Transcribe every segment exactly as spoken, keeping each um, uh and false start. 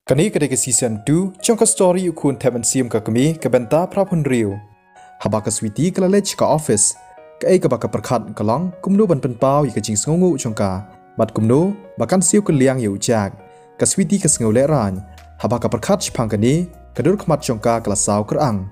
Kane ka dei ka season two jong ka story U Khun Thep Mynsiem ka Kmie, ka bynta Phraphew Hynriew. Haba ka Sweety ka la leit sha ka office, kaei kaba ka pyrkhat ka long kumno ban pynpaw ïa ka jingsngewnguh jong ka, bad kumno ba kan siew kylliang ïa u Jack. Ka Sweety ka sngew lehraiñ, haba ka pyrkhat shaphang kane, ka dur khmat jong ka ka la saw kyrang.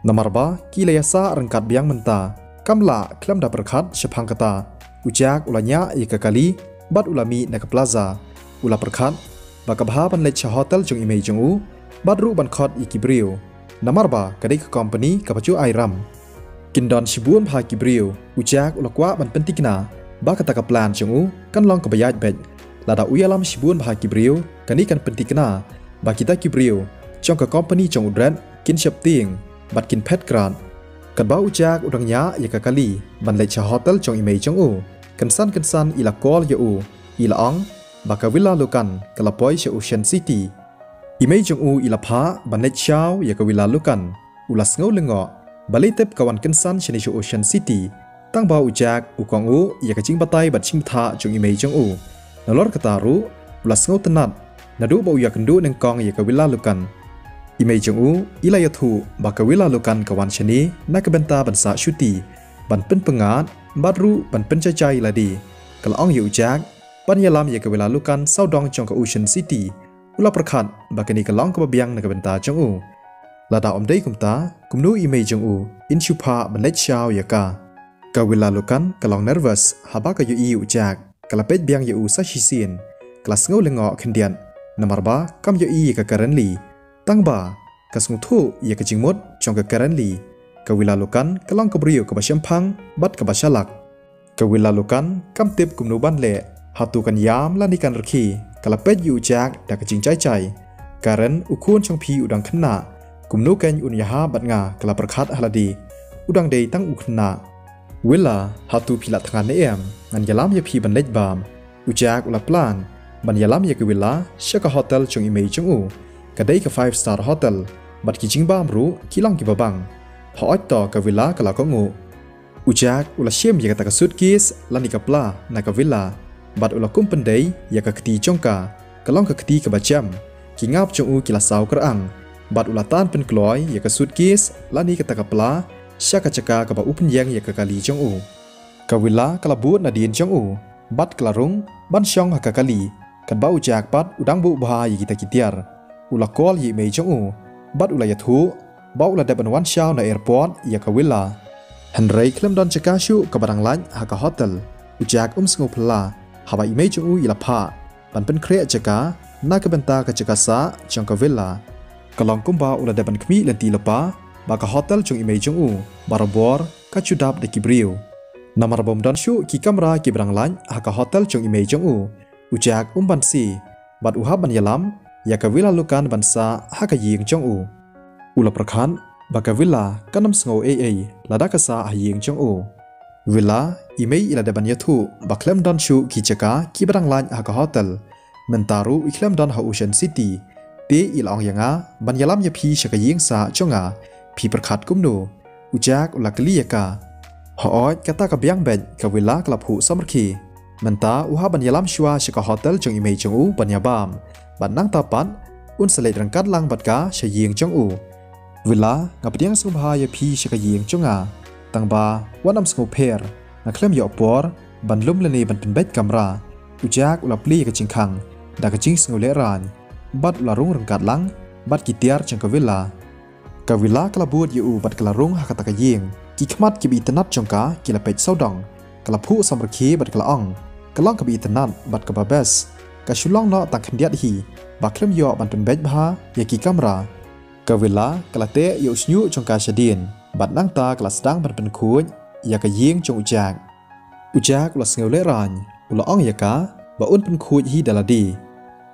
Namar ba ki la ïasah ryngkat biang mynta, kam lah khlem da pyrkhat shaphang kata. U Jack u la ñiah ïa ka kali bad u la mih na ka plaza. U la pyrkhat ba ka bha ban leit sha hotel jong i mei jong u, bad ruh ban khot ïa ki briew. Namar ba ka dei ka company kaba ju ai ram. Kin don shibun bha ki briew, u Jack u la kwah ban pynthikna ba kata ka plan jong u kan long kaba ïaid beit. Lada u ïalam shibun bha ki briew, kane kan pynthikna ba kita ki briew jong ka company jong u Dredd kin sheptieng bad kin phet krad. Katba u Jack u dang ñiah ïa ka kali ban leit sha hotel jong i mei jong u, kynsan kynsan i la call ïa u, i la ong ba ka Villa Lucan ka la poi sha Ocean City. I mei jong u i la phah ban leit shaw ïa ka Villa Lucan. U la sngew lyngngoh, balei tip ka wan kynsan shane sha Ocean City. Tang ba u Jack u kohnguh ïa ka jingbatai bad jingbatai jong i mei jong u. Nalor kata ruh, u la sngewtynnat naduh ba u ïakynduh nyngkong ïa ka Villa Lucan. I mei jong u i la ïathuh ba ka Villa Lucan ka wan shane na ka bynta ban sah shuti, ban pynpyngngad bad ruh ban pynjaijai lade. Ka la ong ïa u Jack ban ïalam ïa ka Villa Lucan sawdong jong ka Ocean City. U la pyrkhat ba kane ka long kaba biang na ka bynta jong u. Lada ym dei kumta, kumno i mei jong u in shu phah ban leit shaw ïa ka. Ka Villa Lucan ka long nervous haba ka ïohi ïa u Jack. Ka la peit biang ïa u sa shisien. Ka la sngew lyngngoh khyndiat, namar ba kam ïohi ïa ka Karen Lee. Tang ba ka sngewthuh ïa ka jingmut jong ka Karen Lee, ka Villa Lucan ka long ka briew kaba shemphang bad kaba shalak. Ka Villa Lucan kam tip kumno ban leh, hato kan ïam lane kan rkhie. Ka la peit ïa u Jack da ka jingjaijai. Karen, u khun jong phi u dang khynnah, kumno kan un ïahap bad nga? Ka la pyrkhat ha lade. U dang dei tang u khynnah. Villa, hato phi la thngan ne em? Ngan ïalam ïa phi ban leit bam. U Jack u la plan ban ïalam ïa ka Villa sha ka hotel jong i mei jong u. Ka dei ka five star hotel, bad ki jingbam ruh ki long kiba bang. Hooid to, ka Villa ka la kohnguh. U Jack u la shim ïa kata ka suitcase lane ka pla na ka Villa, bad u la kum pyndei ïa ka kti jong ka. Ka long ka kti kaba jem. Ki ngap jong u ki la saw kyrang, bad u la tan pynkloi ïa ka suitcase lane kata ka pla sha ka jaka kaba u pynïeng ïa ka kali jong u. Ka Villa ka la bud nadien jong u bad ka la rung ban shong ha ka kali, katba u Jack pat u dang buh bha ïa kita ki tiar. U la call ïa i mei jong u bad u la ïathuh ba u la dep ban wan shaw na airport ïa ka Villa. Hynrei khlem don jaka shuh kaba dang lait ha ka hotel. U Jack um sngewphylla haba i mei jong u i la phah ban pynkhreh jaka na ka bynta ka jaka sah jong ka Villa. Ka long kumba u la dep ban khmih lynti lypa ba ka hotel jong i mei jong u barabor ka ju dap da ki briew. Namar ba ym don shuh ki kamra kiba dang lait ha ka hotel jong i mei jong u, u Jack um banse bad u hap ban ïalam ïa ka Villa Lucan ban sah ha ka ïing jong u. U la pyrkhat ba ka Villa kan ym sngew ei ei lada ka sah ha ïing jong u. Villa, i mei i la dep ban ïathuh ba khlem don shuh ki jaka kiba dang lait ha ka hotel. Mynta ruh i khlem don ha Ocean City. Te i la ong ïa nga ban ïalam ïa phi sha ka ïing sah jong nga. Phi pyrkhat kumno? U Jack u la kylli ïa ka. Hooid, kata ka biang beit, ka Villa ka la phuh samrkhie. Mynta u hap ban ïalam shuwa sha ka hotel jong i mei jong u ban ïabam. Bad nangta pat un sa leit ryngkat lang bad ka sha ïing jong u. Villa, nga pdiang sngewbha ïa phi sha ka ïing jong nga. Tang ba wat nym sngewpher, nga khlem ïoh por ban lum lane ban pynbeit kamra. U Jack u la plie ïa ka jingkhang da ka jingsngewlehraiñ, bad u la rung ryngkat lang bad ki tiar jong ka Villa. Ka Villa ka la bud ïa u bad ka la rung ha kata ka ïing. Ki khmat kiba itynnad jong ka ki la peit sawdong. Ka la phuh samrkhie bad ka la ong, ka long kaba itynnad bad kaba best. Ka shu long noh tang khyndiat hi ba khlem ïoh ban pynbeit bha ïa ki kamra. Ka Villa ka la teh ïa u shñiuh jong ka shadien bad nangta ka la sdang ban pynkhuid ïa ka ïing jong u Jack. U Jack u la sngewlehraiñ, u la ong ïa ka ba un pynkhuid hi da lade.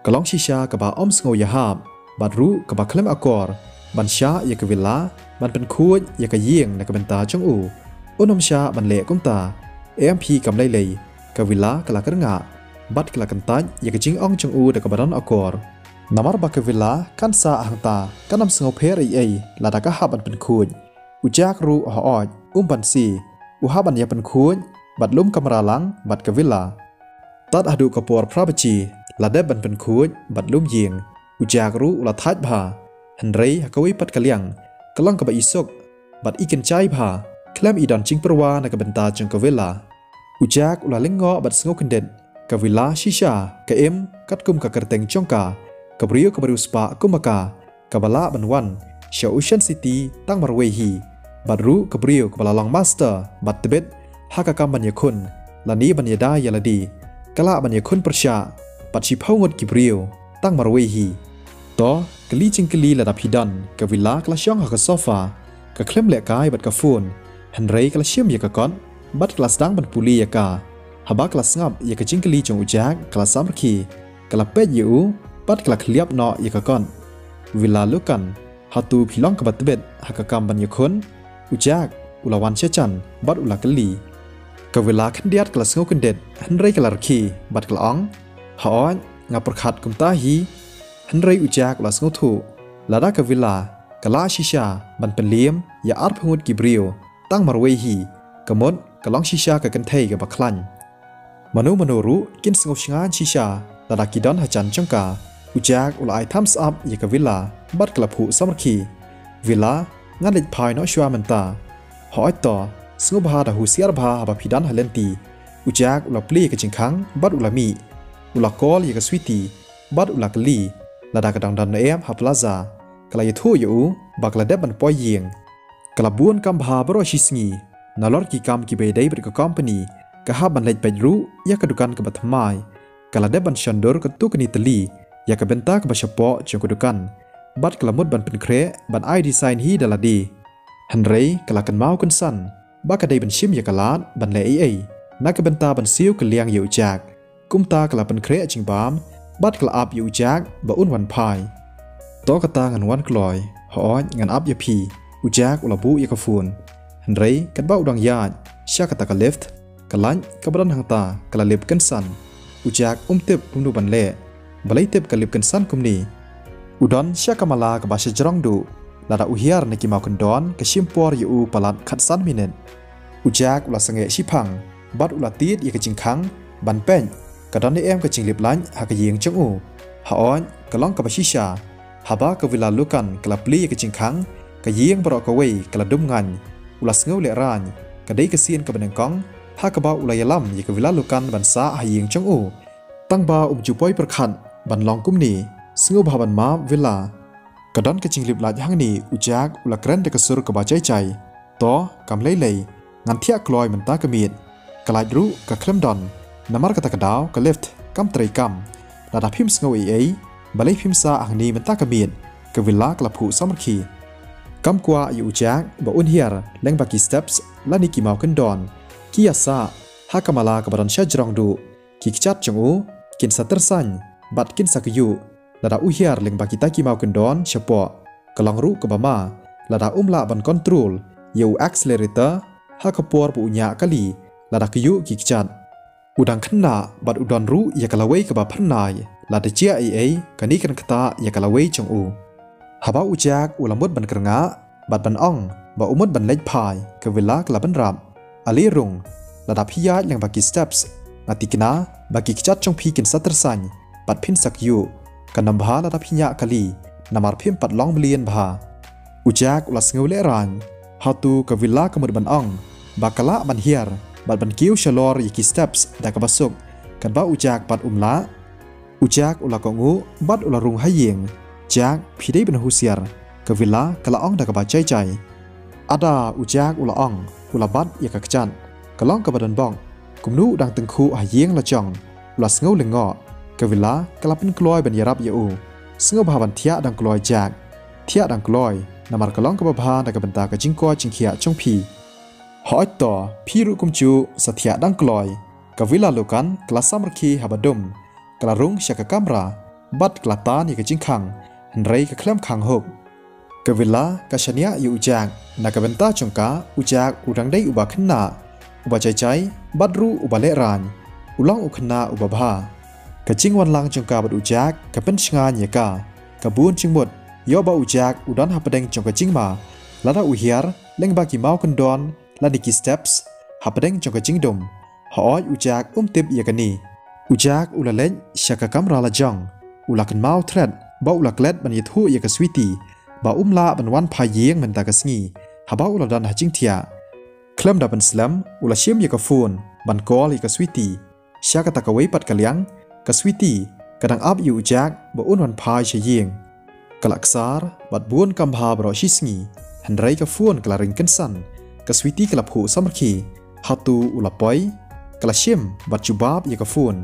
Ka long shisha kaba ym sngewïahap bad ruh kaba khlem akor ban shah ïa ka Villa ban pynkhuid ïa ka ïing na ka bynta jong u. Un ym shah ban leh kumta. Em phi, kam lei lei, ka Villa ka la kyrngah bad ka la kyntait ïa ka jingong jong u da kaba don akor. Namar ba ka Villa kan sah hangta, kan ym sngewpher ei ei lada ka hap ban pynkhuid. U Jack ruh hooid um banse, u hap ban ïa pynkhuid bad lum kamra lang bad ka Villa. Tad haduh ka por phra baje la dep ban pynkhuid bad lum ïing. U Jack ruh u la thait bha. Hynrei ha kawei pat ka liang ka long kaba isuk bad ikynjai bha khlem idon jingpyrwa na ka bynta jong ka Villa. U Jack u la lyngngoh bad sngewkyndit. Ka Villa shisha ka im katkum ka kyrteng jong ka, ka briew kaba riewspah kum ma ka, kaba lah ban wan sha Ocean City tang marwei hi. Bad ruh ka briew kaba la long master bad tbit ha ka kam ban ïakhun lane ban ïada ïa lade, ka lah ban ïakhun pyrshah bad shiphew ngut ki briew tang marwei hi. To, kylli jingkylli lada phi don. Ka Villa ka la shong ha ka sofa, ka khlem lehkai bad ka phone. Hynrei ka la shim ïa ka kot bad ka la sdang ban pule ïa ka. Haba ka la sngap ïa ka jingkylli jong u Jack ka la samrkhie. Ka la peit ïa u bad ka la khylliap noh ïa ka kot. Villa Lucan, hato phi long kaba tbit ha ka kam ban ïakhun? U Jack u la wan sha jan bad u la kylli. Ka Villa khyndiat ka la sngewkyndit hynrei ka la rkhie bad ka la ong, hooid, nga pyrkhat kumta hi. Hynrei u Jack u la sngewthuh, lada ka Villa ka lah shisha ban pynliem ïa arphew ngut ki briew tang marwei hi, ka mut ka long shisha ka kynthei kaba khlaiñ. Mano mano ruh kin sngewshngaiñ shisha lada ki don ha jan jong ka. U Jack u la ai thumbs up ïa ka Villa bad ka la phuh samrkhie. Villa, ngan leit phai noh shuwa mynta. Hooid to, sngewbha da husiar bha haba phi don ha lynti. U Jack u la plie ïa ka jingkhang bad u la mih. U la call ïa ka Sweety bad u la kylli lada ka dang don ne em ha plaza. Ka la ïathuh ïa u ba ka la dep ban poi ïing. Ka la bun kam bha baroh shi sngi. Nalor ki kam kiba ïadei bad ka company, ka hap ban leit peit ruh ïa ka dukan kaba thymmai. Ka la dep ban shon dur katto katne tylli ïa ka bynta kaba shapoh jong ka dukan. Bad ka la mut ban pynkhreh ban ai design hi da lade. Hynrei ka la kynmaw kynsan ba ka dei ban shim ïa ka lad ban leh ei ei na ka bynta ban siew kylliang ïa u Jack. Kumta ka la pynkhreh jingbam bad ka la ap ïa u Jack ba un wan phai. To kata ngan wan kloi, hooid ngan ap ïa phi. U Jack u la buh ïa ka phone. Hynrei katba u dang ïaid sha kata ka lift, ka light kaba don hangta ka la lip kynsan. U Jack um tip kumno ban leh. Balei tip ka lip kynsan kumne? U don sha ka mala kaba shajrong duh. Lada u hiar na ki maw kyndon ka shim por ïa u palat khatsan minit. U Jack u la sangeh shiphang bad u la tied ïa ka jingkhang ban peit ka don ne em ka jinglip light ha ka ïing jong u. Hooid, ka long kaba shisha. Haba ka Villa Lucan ka la plie ïa ka jingkhang, ka ïing baroh kawei ka la dum ngaiñ. U la sngew lehraiñ, ka dei ka sien kaba nyngkong ha kaba u la ïalam ïa ka Villa Lucan ban sah ha ïing jong u. Tangba um ju poi pyrkhat ban long kumne. Sngewbha ban map Villa. Ka don ka jinglip light hangne, u Jack u la kren da ka sur kaba jai jai. To, kam lei lei, ngan thiah kloi mynta ka miet. Ka light ruh ka khlem don, namar kata ka daw ka lift kam trei kam. Lada phim sngew ei ei, balei phim sah hangne mynta ka miet? Ka Villa ka la phuh samrkhie. Kam kwah ïa u Jack ba un hiar lyngba ki steps lane ki maw kyndon. Ki ïa sah ha ka mala kaba don shajrong duh. Ki kjat jong u kin sa tyrsain bad kin sa kyiuh lada u hiar lyngba kita ki maw kyndon shapoh. Ka long ruh kaba ma lada um lah ban kontrol ïa u accelerator ha ka por ba u ñiah kali lada kyiuh ki kjat. U dang khynnah bad u don ruh ïa ka lawei kaba phyrnai, lada jia ei ei kane kan ktah ïa ka lawei jong u. Haba u Jack u la mut ban kyrngah bad ban ong ba u mut ban leit phai, ka Villa ka la bynrap. Ale rung, lada phi ïaid lyngba ki steps, nga tikna ba ki kjat jong phi kin sa tyrsain bad phin sa kyiuh. Kan ym bha lada phi ñiah kali namar phim pat long mlien bha. U Jack u la sngew lehraiñ. Hato ka Villa ka mut ban ong ba ka lah ban hiar bad ban kiew shalor ïa ki steps da kaba suk, katba u Jack pat um lah? U Jack u la kohnguh bad u la rung ha ïing. Jack, phi dei ban husiar, ka Villa ka la ong da kaba jai jai. Ada, u Jack u la ong, u la bat ïa ka kjat. Ka long kaba donbok. Kumno u dang tyngkhuh ha ïing la jong? U la sngew lyngngoh. Ka Villa ka la pynkloi ban ïarap ïa u. Sngewbha ban thiah dang kloi Jack. Thiah dang kloi, namar ka long kaba bha na ka bynta ka jingkoit jingkhiah jong phi. Hooid to, phi ruh kumjuh sa thiah dang kloi. Ka Villa Lucan ka la samrkhie haba dum. Ka la rung sha ka kamra bad ka la tan ïa ka jingkhang, hynrei ka khlem khang hok. Ka Villa ka shaniah ïa u Jack. Na ka bynta jong ka, u Jack u dang dei uba khynnah, uba jai jai bad ruh uba lehraiñ. U long u khynnah uba bha. Ka jingwanlang jong ka bad u Jack ka pynshngaiñ ïa ka. Ka bun jingmut ïoh ba u Jack u don hapdeng jong ka jingma. Lada u hiar lyngba ki maw kyndon lane ki steps hapdeng jong ka jingdum. Hooid, u Jack um tip ïa kane. U Jack u la leit sha ka kamra la jong. U la kynmaw thret ba u la klet ban ïathuh ïa ka Sweety ba um lah ban wan phai ïing mynta ka sngi haba u la don ha jingthiah. Khlem da pynslem, u la shim ïa ka phone ban call ïa ka Sweety. Sha kata kawei pat ka liang, ka Sweety ka dang ap ïa u Jack ba un wan phai sha ïing. Ka la ksar bad bun kam bha baroh shi sngi, hynrei ka phone ka la ring kynsan. Ka Sweety ka la phuh samrkhie. Hato u la poi? Ka la shim bad jubab ïa ka phone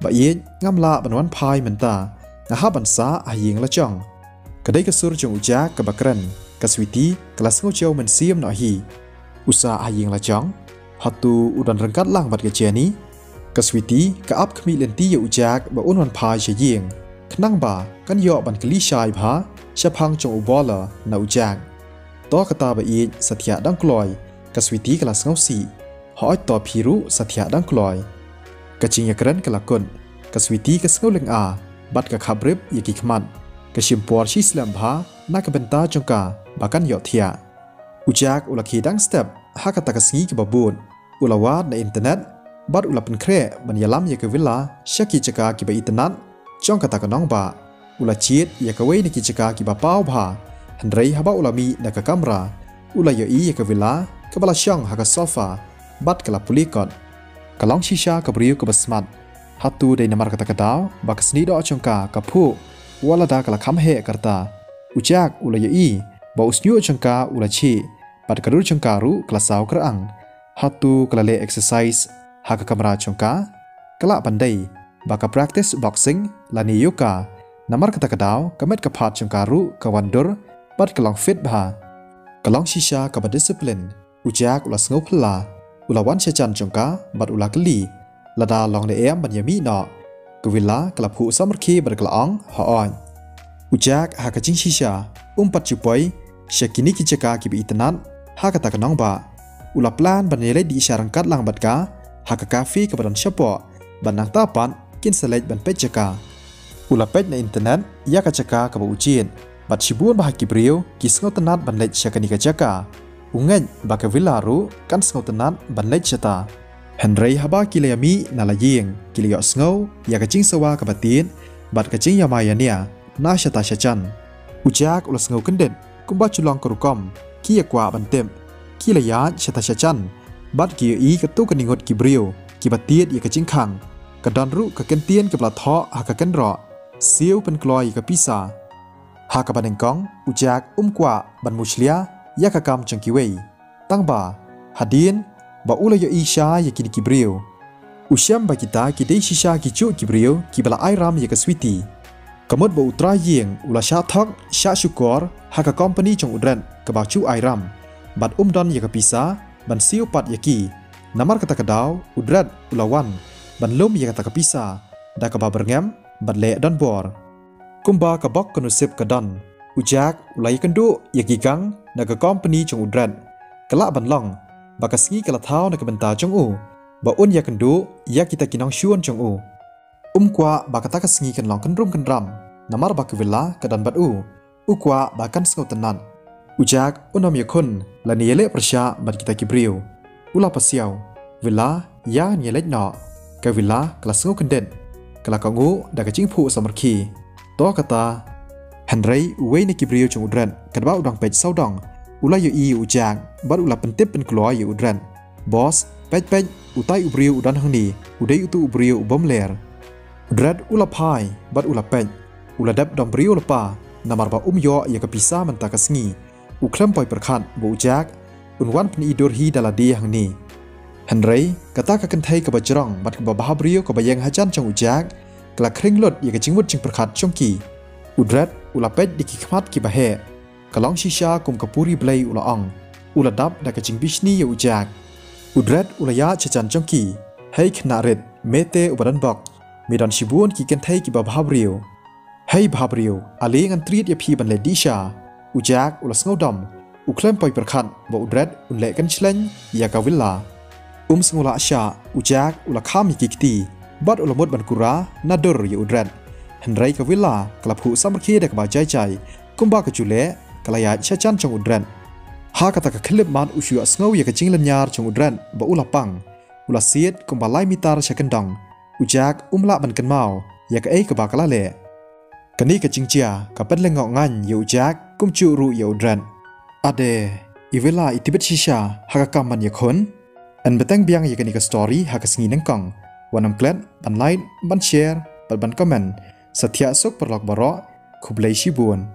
ba, "Ïeit, ngam lah ban wan phai mynta, nga hap ban sah ha ïing la jong." Ka dei ka sur jong u Jack kaba kren. Ka Sweety ka la sngew jew mynsiem noh hi. U sah ha ïing la jong? Hato u don ryngkat lang bad ka Jenny? Ka Sweety ka ap khmih lynti ïa u Jack ba un wan phai sha ïing, khnang ba kan ïoh ban kylli shai bha shaphang jong u Bowler na u Jack. To kata ba ïeit, sa thiah dang kloi, ka Sweety ka la sngewsih. Hooid, to phi ruh sa thiah dang kloi. Ka jingïakren ka la kut, ka Sweety ka sngew lynga bad ka khaprip ïa ki khmat. Ka shim por shi slem bha na ka bynta jong ka ba kan ïoh thiah. U Jack u la khie dang step ha kata ka sngi kaba bud. U la wad na internet bad u la pynkhreh ban ïalam ïa ka Villa sha ki jaka kiba itynnat jong kata ka nongbah. U la jied ïa kawei na ki jaka kiba paw bha, hynrei haba u la mih na ka kamra, u la ïohi ïa ka Villa kaba la shong ha ka sofa bad ka la pule kot. Ka long shisha ka briew kaba smat. Hato dei namar kata ka daw ba ka snieh doh jong ka ka phuh wat lada ka la kham heh ka rta? U Jack u la ïohi ba u shñiuh jong ka u la jhieh bad ka dur jong ka ruh ka la saw kyrang. Hato ka la leh exercise ha ka kamra jong ka? Ka lah ban dei ba ka practice boxing lane yoga, namar kata ka daw ka met ka phad jong ka ruh ka wan dur bad ka long fit bha. Ka long shisha kaba discipline. U Jack u la sngew phylla. U la wan sha jan jong ka bad u la kylli lada long ne em ban ïamih noh. Ka Villa ka la phuh samrkhie bad ka la ong, "Hooid." U Jack ha ka jingshisha um pat ju poi sha kine ki jaka kiba itynnat ha kata ka nongbah. U la plan ban ïaleit dih sha ryngkat lang bad ka ha ka cafe kaba don shapoh, bad nangta pat kin sa leit ban peit jaka. U la peit na internet ïa ka jaka kaba u jied, bad shibun bha ki briew ki sngewtynnat ban leit sha kane ka jaka. U ngeit ba ka Villa ruh kan sngewtynnat ban leit shata. Hynrei haba ki la ïamih na la ïing, ki la ïohsngew ïa ka jingsawa kaba tied bad ka jingïamai ïania na shata sha jan. U Jack u la sngew kyndit kumba ju long ka rukom ki ïa kwah ban tip. Ki la ïaid shata sha jan bad ki ïohi katto katne ngut ki briew kiba tied ïa ka jingkhang. Ka don ruh ka kyntien kaba la thoh ha ka kynroh, "Siew pynkloi ïa ka pisa." Ha kaba nyngkong u Jack um kwah ban mushlia ïa ka kam jong kiwei. Tangba hadien ba u la ïohi shai ïa kine ki briew, u shem ba kita ki dei shisha kijuh ki briew kiba la ai ram ïa ka Sweety. Ka mut ba u trai ïing u la shah thok shah shukor ha ka company jong u Dredd kaba ju ai ram, bad um don ïa ka pisa ban siew pat ïa ki. Namar kata ka daw u Dredd u la wan ban lum ïa kata ka pisa da kaba byrngem bad leh donbor. Kumba ka bok ka nusip ka don, u Jack u la ïakynduh ïa ki gang na ka company jong u Dredd. Ka lah ban long ba ka sngi ka la thaw na ka bynta jong u ba un ïakynduh ïa kita ki nongshun jong u. Um kwah ba kata ka sngi kan long kynrum kynram namar ba ka Villa ka don bad u. U kwah ba kan sngewtynnat. U Jack un ym ïakhun lane ïaleh pyrshah bad kita ki briew. U la pasiaw, "Villa, ïa ngi leit noh." Ka Villa ka la sngew kyndit, ka la kohnguh da ka jingphuh samrkhie. To kata. Hynrei uwei na ki briew jong u Dredd, katba u dang peit sawdong, u la ïohi u Jack bad u la pyntip pynkloi ïa u Dredd. "Boss, peit peit, utai u briew u don hangne, u dei utu u briew u bym ler." U Dredd u la phai bad u la peit. U la dep dom briew lypa namar ba um ïoh ïa ka pisa mynta ka sngi. U khlem poi pyrkhat ba u Jack un wan pyni dur hi da lade hangne. Hynrei kata ka kynthei kaba jrong bad kaba bhabriew kaba ïeng hajan jong u Jack ka la khring lut ïa ka jingmut jingpyrkhat jong ki. U Dredd u la peit da ki khmat kiba heh. Ka long shisha kum ka puri blei, u la ong. U la dap da ka jingbishni ïa u Jack. U Dredd u la ïaid shajan jong ki. "Hei khynnah rit, me te uba don bok, me don shibun ki kynthei kiba bhabriew." "Hei bhabriew, ale ngan treat ïa phi ban leit dih sha." U Jack u la sngewdom. U khlem poi pyrkhat ba u Dredd un leh kynshleng ïa ka Villa. Um sngewlah shah, u Jack u la kham ïa ki kti bad u la mut ban kura na dur ïa u Dredd. Hynrei ka Villa ka la phuh samrkhie da kaba jai jai, kumba ka ju leh ka la ïaid shajan jong u Dredd. Ha kata ka khyllipmat u shu ïohsngew ïa ka jinglynñiar jong u Dredd ba u la pang. U la siat kumba lai mitar sha kyndong. U Jack um lah ban kynmaw ïa kaei kaba ka la leh. Kane ka jingjia ka pynlyngngoh ngan ïa u Jack kumjuh ruh ïa u Dred. Ade, iwei la i tbit shisha ha ka kam ban ïakhun? Yn bteng biang ïa kane ka story ha ka sngi nyngkong. Wat nym klet ban like, ban share bad ban comment. Sa thiah suk paralok baroh. Khublei shibun.